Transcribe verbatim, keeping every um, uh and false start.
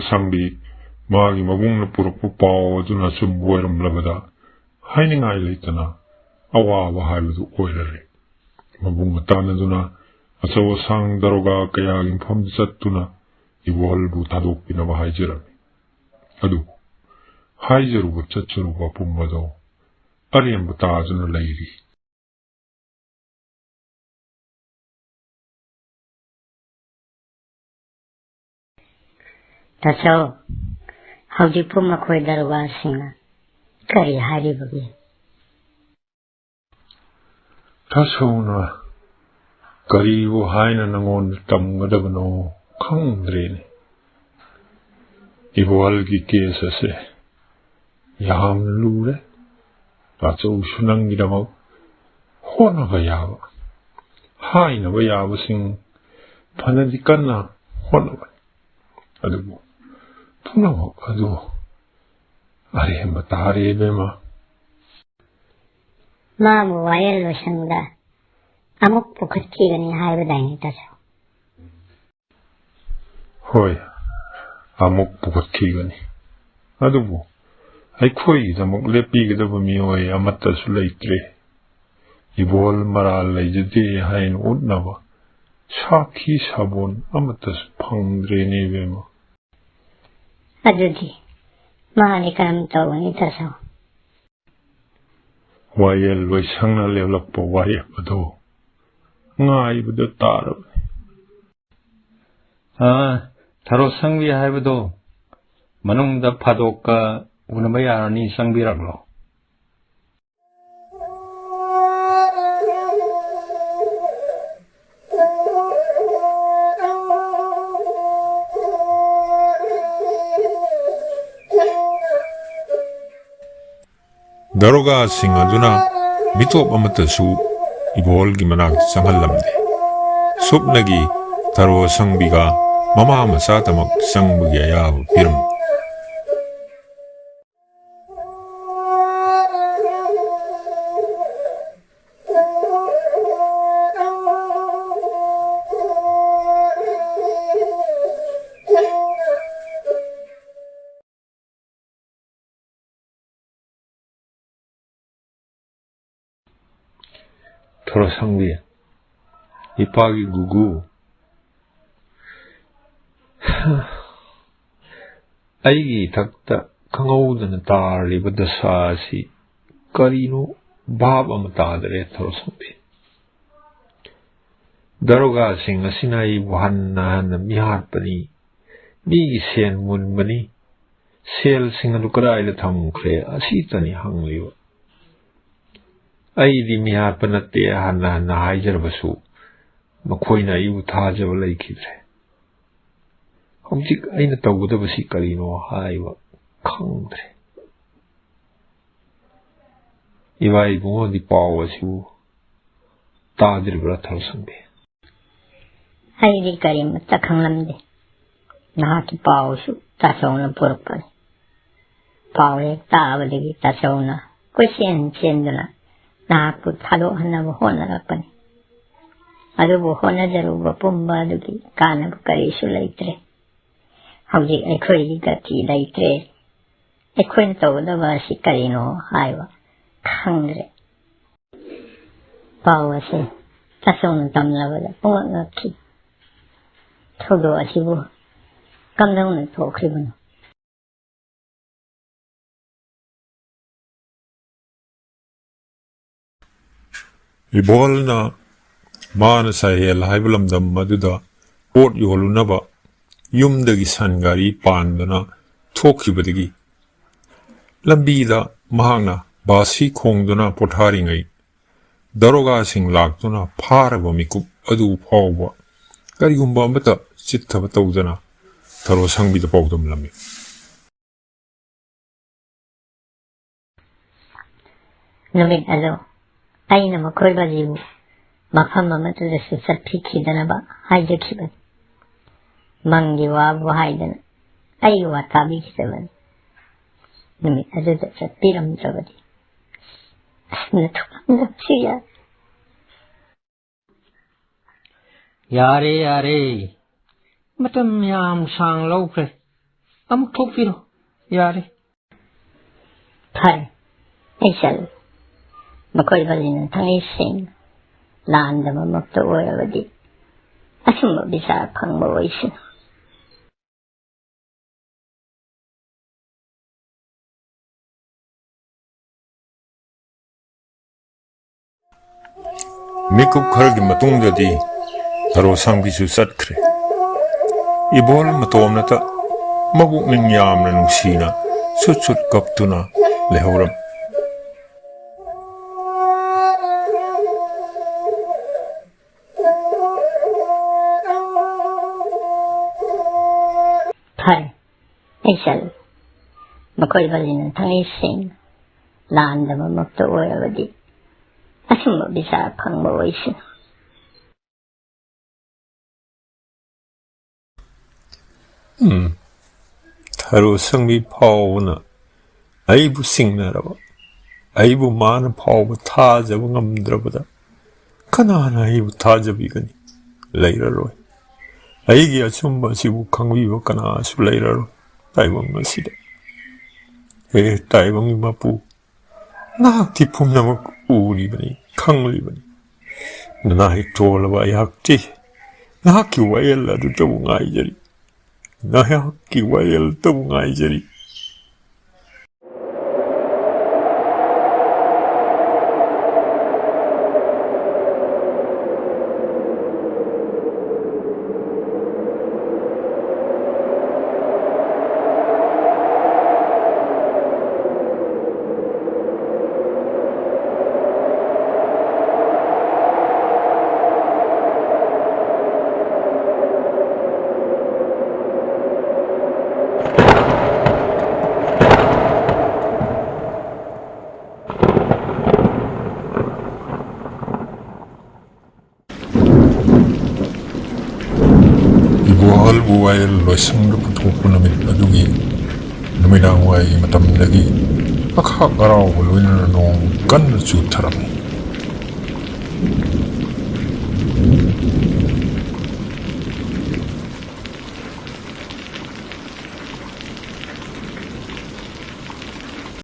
ꯁꯪꯕꯤ ꯃꯥꯒꯤ ꯃꯕꯨꯡꯅ ꯄꯨꯔꯛꯄ ꯄꯥꯎ ꯑꯗꯨꯅ ꯑꯆꯨꯝꯕ ꯑꯣꯏꯔꯝꯂꯕꯗ ꯍꯥꯏꯅꯤꯡꯉꯥꯏ ꯂꯩꯇꯅ ꯑꯋꯥꯕ ꯍꯥꯏꯕꯗꯨ ꯑꯣꯏꯔꯔꯦ꯫ ꯃꯕꯨꯡꯅ ꯇꯥꯟꯅꯗꯨꯅ ꯑꯆꯧ ꯑꯁꯥꯡ ꯗꯔꯣꯒꯥ ꯀꯌꯥꯒꯤ ꯃꯐꯝꯗ ꯆꯠꯇꯨꯅ ꯏꯕꯣꯍꯜꯕꯨ ꯊꯥꯗꯣꯛꯄꯤꯅꯕ ꯍꯥꯏꯖꯔꯝꯃꯤ꯫ ꯑꯗꯨꯕꯨ ꯍꯥꯏꯖꯔꯨꯕ ꯆꯠꯆꯔꯨꯕ ꯑꯄꯨꯝꯕꯗꯣ ꯑꯔꯦꯝꯕ ꯇꯥꯗꯨꯅ ꯂꯩꯔꯤ꯫ ꯇꯥꯆꯧ, ꯍꯧꯖꯤꯛꯄꯨ ꯃꯈꯣꯏ ꯗꯔꯣꯒꯥꯁꯤꯡꯅ ꯀꯔꯤ ꯍꯥꯏꯔꯤꯕꯒꯦ? ꯇꯥꯆꯧꯅ ꯀꯔꯤꯕꯨ ꯍꯥꯏꯅ ꯅꯉꯣꯟꯗ ꯇꯝꯒꯗꯕꯅꯣ ꯈꯪꯗ꯭ꯔꯦꯅꯦ꯫ ꯏꯕꯣꯍꯜꯒꯤ ꯀꯦꯁ ꯑꯁꯦ ꯌꯥꯝꯅ ꯂꯨꯔꯦ꯫ ꯇꯥꯆꯧꯁꯨ ꯅꯪꯒꯤꯗꯃꯛ ꯍꯣꯠꯅꯕ ꯌꯥꯕ, ꯍꯥꯏꯅꯕ ꯌꯥꯕꯁꯤꯡ ꯐꯅꯗꯤ ꯀꯟꯅ ꯍꯣꯠꯅꯕꯅꯤ꯫ ꯑꯗꯨꯕꯨ ꯄꯨꯝꯅꯃꯛ ꯑꯗꯨ ꯑꯔꯦꯝꯕ ꯇꯥꯔꯦ, ꯏꯕꯦꯝꯃ꯫ ꯃꯥꯕꯨ ꯋꯥꯌꯦꯜ ꯂꯣꯏꯁꯪꯗ ꯑꯃꯨꯛ ꯄꯨꯈꯠꯈꯤꯒꯅꯤ ꯍꯥꯏꯕꯗꯥꯏꯅꯦ, ꯇꯥꯆꯧ? ꯍꯣꯏ, ꯑꯃꯨꯛ ꯄꯨꯈꯠꯈꯤꯒꯅꯤ꯫ ꯑꯗꯨꯕꯨ ꯑꯩꯈꯣꯏꯒꯤꯗꯃꯛ ꯂꯦꯞꯄꯤꯒꯗꯕ ꯃꯤꯑꯣꯏ ꯑꯃꯠꯇꯁꯨ ꯂꯩꯇ꯭ꯔꯦ꯫ ꯏꯕꯣꯍꯜ ꯃꯔꯥꯜ ꯂꯩꯖꯗꯦ ꯍꯥꯏꯅ ꯎꯠꯅꯕ ꯁꯥꯈꯤ ꯁꯥꯕꯣꯟ ꯑꯃꯠꯇꯁꯨ ꯐꯪꯗ꯭ꯔꯦꯅꯦ, ꯏꯕꯦꯝꯃ꯫ ꯑꯗꯨꯗꯤ ꯃꯥꯗꯤ ꯀꯔꯝ ꯇꯧꯒꯅꯤ, ꯇꯥꯆꯧ? ꯋꯥꯌꯦꯜ ꯂꯣꯏꯁꯪꯅ ꯂꯦꯞꯂꯛꯄ ꯋꯥꯔꯦꯞ ꯑꯗꯨ ꯉꯥꯏꯕꯗ ꯇꯥꯔꯕꯅꯤ꯫ ꯑꯥ, ꯊꯔꯣ ꯁꯪꯕꯤ ꯍꯥꯏꯕꯗꯣ ꯃꯅꯨꯡꯗ ꯐꯥꯗꯣꯛꯀ ꯎꯅꯕ ꯌꯥꯔꯅꯤ, ꯆꯪꯕꯤꯔꯛꯂꯣ꯫ ꯗꯔꯣꯒꯥꯁꯤꯡ ꯑꯗꯨꯅ ꯃꯤꯇꯣꯞ ꯑꯃꯠꯇꯁꯨ ꯏꯕꯣꯍꯜꯒꯤ ꯃꯅꯥꯛꯇ ꯆꯪꯍꯜꯂꯝꯗꯦ꯫ ꯁꯨꯞꯅꯒꯤ ꯊꯔꯣ ꯑꯁꯪꯕꯤꯒ ꯃꯃꯥ ꯃꯆꯥꯗꯃꯛ ꯆꯪꯕꯒꯤ ꯑꯌꯥꯕ ꯄꯤꯔꯝꯃꯤ꯫ ꯊꯔꯣꯁꯪꯕꯤ, ꯏꯄꯥꯒꯤ ꯒꯨꯒꯨ, ꯑꯩꯒꯤ ꯏꯊꯛꯇ ꯈꯪꯍꯧꯗꯅ ꯇꯥꯔꯤꯕ ꯗꯁꯥ ꯑꯁꯤ ꯀꯔꯤꯅꯣ ꯚꯥꯞ ꯑꯃ ꯇꯥꯗꯔꯦ, ꯊꯔꯣꯁꯪꯕꯤ꯫ ꯗꯔꯣꯒꯥꯁꯤꯡ ꯑꯁꯤꯅ ꯑꯩꯕꯨ ꯍꯟꯅ ꯍꯟꯅ ꯃꯤꯍꯥꯠꯄꯅꯤ, ꯃꯤꯒꯤ ꯁꯦꯟ ꯃꯨꯟꯕꯅꯤ, ꯁꯦꯜꯁꯤꯡ ꯑꯗꯨ ꯀꯗꯥꯏꯗ ꯊꯝꯈ꯭ꯔꯦ, ꯑꯁꯤꯇꯅꯤ ꯍꯪꯂꯤꯕ꯫ ꯑꯩꯗꯤ ꯃꯤꯍꯥꯠꯄ ꯅꯠꯇꯦ ꯍꯟꯅ ꯍꯟꯅ ꯍꯥꯏꯖꯔꯕꯁꯨ, ꯃꯈꯣꯏꯅ ꯑꯩꯕꯨ ꯊꯥꯖꯕ ꯂꯩꯈꯤꯗ꯭ꯔꯦ꯫ ꯍꯧꯖꯤꯛ ꯑꯩꯅ ꯇꯧꯒꯗꯕꯁꯤ ꯀꯔꯤꯅꯣ ꯍꯥꯏꯕ ꯈꯪꯗ꯭ꯔꯦ꯫ ꯏꯕꯥ ꯏꯕꯨꯡꯉꯣꯗꯤ ꯄꯥꯎ ꯑꯁꯤꯕꯨ ꯇꯥꯗ꯭ꯔꯤꯕ꯭ꯔꯥ, ꯊꯔꯣꯁꯪꯕꯤ? ꯑꯩꯗꯤ ꯀꯔꯤꯃꯠꯇ ꯈꯪꯂꯝꯗꯦ꯫ ꯅꯍꯥꯛꯀꯤ ꯄꯥꯎꯁꯨ ꯇꯥꯆꯧꯅ ꯄꯨꯔꯛꯄꯅꯤ꯫ ꯄꯥꯎ ꯍꯦꯛ ꯇꯥꯕꯗꯒꯤ ꯇꯥꯆꯧꯅ ꯀꯣꯏꯆꯦꯟ ꯆꯦꯟꯗꯨꯅ ꯅꯍꯥꯛꯄꯨ ꯊꯥꯗꯣꯛꯍꯟꯅꯕ ꯍꯣꯠꯅꯔꯛꯄꯅꯤ꯫ ꯑꯗꯨꯕꯨ ꯍꯣꯠꯅꯖꯔꯨꯕ ꯄꯨꯝꯕ ꯑꯗꯨꯒꯤ ꯀꯥꯟꯅꯕ ꯀꯔꯤꯁꯨ ꯂꯩꯇ꯭ꯔꯦ꯫ ꯍꯧꯖꯤꯛ ꯑꯩꯈꯣꯏꯒꯤ ꯒꯇꯤ ꯂꯩꯇ꯭ꯔꯦ꯫ ꯑꯩꯈꯣꯏꯅ ꯇꯧꯒꯗꯕ ꯑꯁꯤ ꯀꯔꯤꯅꯣ ꯍꯥꯏꯕ ꯈꯪꯗ꯭ꯔꯦ꯫ ꯄꯥꯎ ꯑꯁꯤ ꯇꯥꯆꯧꯅ ꯇꯝꯂꯕꯗ ꯄꯨꯡꯉꯛ ꯉꯛꯈꯤ꯫ ꯊꯧꯗꯣꯛ ꯑꯁꯤꯕꯨ ꯀꯝꯗꯧꯅ ꯊꯣꯛꯈ꯭ꯔꯤꯕꯅꯣ? ꯏꯕꯣꯜꯅ ꯃꯥꯅ ꯁꯥꯍꯦꯜ ꯍꯥꯏꯕ ꯂꯝꯗꯝ ꯑꯗꯨꯗ ꯄꯣꯠ ꯌꯣꯜꯂꯨꯅꯕ ꯌꯨꯝꯗꯒꯤ ꯁꯟ ꯒꯥꯔꯤ ꯄꯥꯟꯗꯨꯅ ꯊꯣꯛꯈꯤꯕꯗꯒꯤ ꯂꯝꯕꯤꯗ ꯃꯍꯥꯛꯅ ꯕꯥꯁꯤ ꯈꯣꯡꯗꯨꯅ ꯄꯣꯊꯥꯔꯤꯉꯩ ꯗꯔꯣꯒꯥꯁꯤꯡ ꯂꯥꯛꯇꯨꯅ ꯐꯥꯔꯕ ꯃꯤꯀꯨꯞ ꯑꯗꯨ ꯐꯥꯎꯕ ꯀꯔꯤꯒꯨꯝꯕ ꯑꯃꯠꯇ ꯆꯤꯠꯊꯕ ꯇꯧꯗꯅ ꯊꯔꯣ ꯁꯪꯕꯤꯗ ꯄꯥꯎꯗꯝꯂꯝꯃꯤ꯫ ꯅꯨꯃꯤꯠ ꯑꯗꯨ ꯑꯩꯅ ꯃꯈꯣꯏꯕꯁꯤꯕꯨ ꯃꯐꯝ ꯑꯃꯠꯇꯗꯁꯨ ꯆꯠꯄꯤꯈꯤꯗꯅꯕ ꯍꯥꯏꯖꯈꯤꯕꯅꯤ꯫ ꯃꯪꯒꯤ ꯋꯥꯕꯨ ꯍꯥꯏꯗꯅ ꯑꯩꯒꯤ ꯋꯥ ꯇꯥꯕꯤꯈꯤꯗꯕꯅꯤ꯫ ꯅꯨꯃꯤꯠ ꯑꯗꯨꯗ ꯆꯠꯄꯤꯔꯝꯗ꯭ꯔꯕꯗꯤ ꯑꯁꯨꯝꯅ ꯊꯣꯛꯂꯝꯗꯕꯁꯨ ꯌꯥꯏ꯫ ꯌꯥꯔꯦ, ꯌꯥꯔꯦ꯫ ꯃꯇꯝ ꯌꯥꯝ ꯁꯥꯡ ꯂꯧꯈ꯭ꯔꯦ꯫ ꯑꯃꯨꯛ ꯊꯣꯛꯄꯤꯔꯣ꯫ ꯌꯥꯔꯦ꯫ ꯐꯔꯦ, ꯑꯩ ꯆꯠꯂꯦ꯫ ꯃꯈꯣꯏ ꯕꯥꯖꯤꯅ ꯊꯥꯡꯉꯩ ꯁꯦꯡꯅ ꯂꯥꯟꯗꯕꯃꯛꯇ ꯑꯣꯏꯔꯕꯗꯤ ꯑꯆꯨꯝꯕ ꯕꯤꯆꯥꯔ ꯐꯪꯕ ꯑꯣꯏꯁꯅꯨ꯫ ꯃꯤꯀꯨꯞ ꯈꯔꯒꯤ ꯃꯇꯨꯡꯗꯗꯤ ꯊꯔꯣ ꯁꯪꯕꯤꯁꯨ ꯆꯠꯈ꯭ꯔꯦ꯫ ꯏꯕꯣꯍꯜ ꯃꯇꯣꯝꯅꯇ ꯃꯕꯨꯛꯅꯤꯡ ꯌꯥꯝꯅ ꯅꯨꯡꯁꯤꯅ ꯁꯨꯠ ꯁꯨꯠ ꯀꯞꯇꯨꯅ ꯂꯩꯍꯧꯔꯝꯃꯤ꯫ ꯐꯔꯦ, ꯑꯩ ꯆꯠꯂꯤ꯫ ꯃꯈꯣꯏ ꯕꯂꯤꯅ ꯊꯥꯡꯉꯩ ꯁꯦꯡꯅ ꯂꯥꯟꯗꯕꯃꯛꯇ ꯑꯣꯏꯔꯕꯗꯤ ꯑꯆꯨꯝꯕ ꯕꯤꯆꯥꯔ ꯐꯪꯕ ꯑꯣꯏꯁꯅꯨ꯫ ꯎꯝ, ꯊꯔꯣ ꯁꯪꯕꯤ ꯐꯥꯎꯕꯅ ꯑꯩꯕꯨ ꯆꯤꯡꯅꯔꯕ, ꯑꯩꯕꯨ ꯃꯥꯅ ꯐꯥꯎꯕ ꯊꯥꯖꯕ ꯉꯝꯗ꯭ꯔꯕꯗ ꯀꯅꯥꯅ ꯑꯩꯕꯨ ꯊꯥꯖꯕꯤꯒꯅꯤ? ꯂꯩꯔꯔꯣꯏ꯫ ꯑꯩꯒꯤ ꯑꯆꯨꯝꯕ ꯑꯁꯤꯕꯨ ꯈꯪꯕꯤꯕ ꯀꯅꯥꯁꯨ ꯂꯩꯔꯔꯣꯏ ꯇꯥꯏꯕꯪ ꯑꯁꯤꯗ꯫ ꯍꯦ ꯇꯥꯏꯕꯪꯒꯤ ꯃꯄꯨ, ꯅꯍꯥꯛꯇꯤ ꯄꯨꯝꯅꯃꯛ ꯎꯔꯤꯕꯅꯤ, ꯈꯪꯂꯤꯕꯅꯤ꯫ ꯅꯅꯥꯏ ꯇꯣꯜꯂꯕ ꯑꯩꯍꯥꯛꯇꯤ ꯅꯍꯥꯛꯀꯤ ꯋꯥꯌꯦꯜ ꯑꯗꯨꯇꯕꯨ ꯉꯥꯏꯖꯔꯤ꯫ ꯅꯍꯥꯛꯀꯤ ꯋꯥꯌꯦꯜꯇꯕꯨ ꯉꯥꯏꯖꯔꯤ꯫ ꯏꯕꯣꯍꯜꯕꯨ ꯋꯥꯌꯦꯜ ꯂꯣꯏꯁꯪꯗ ꯄꯨꯊꯣꯛꯄ ꯅꯨꯃꯤꯠ ꯑꯗꯨꯒꯤ ꯅꯨꯃꯤꯗꯥꯡ ꯋꯥꯏꯒꯤ ꯃꯇꯝꯗꯒꯤ ꯃꯈꯥꯛ ꯑꯔꯥꯎꯕ ꯂꯣꯏꯅꯅ ꯅꯣꯡ ꯀꯟꯅ ꯆꯨꯊꯔꯝꯃꯤ꯫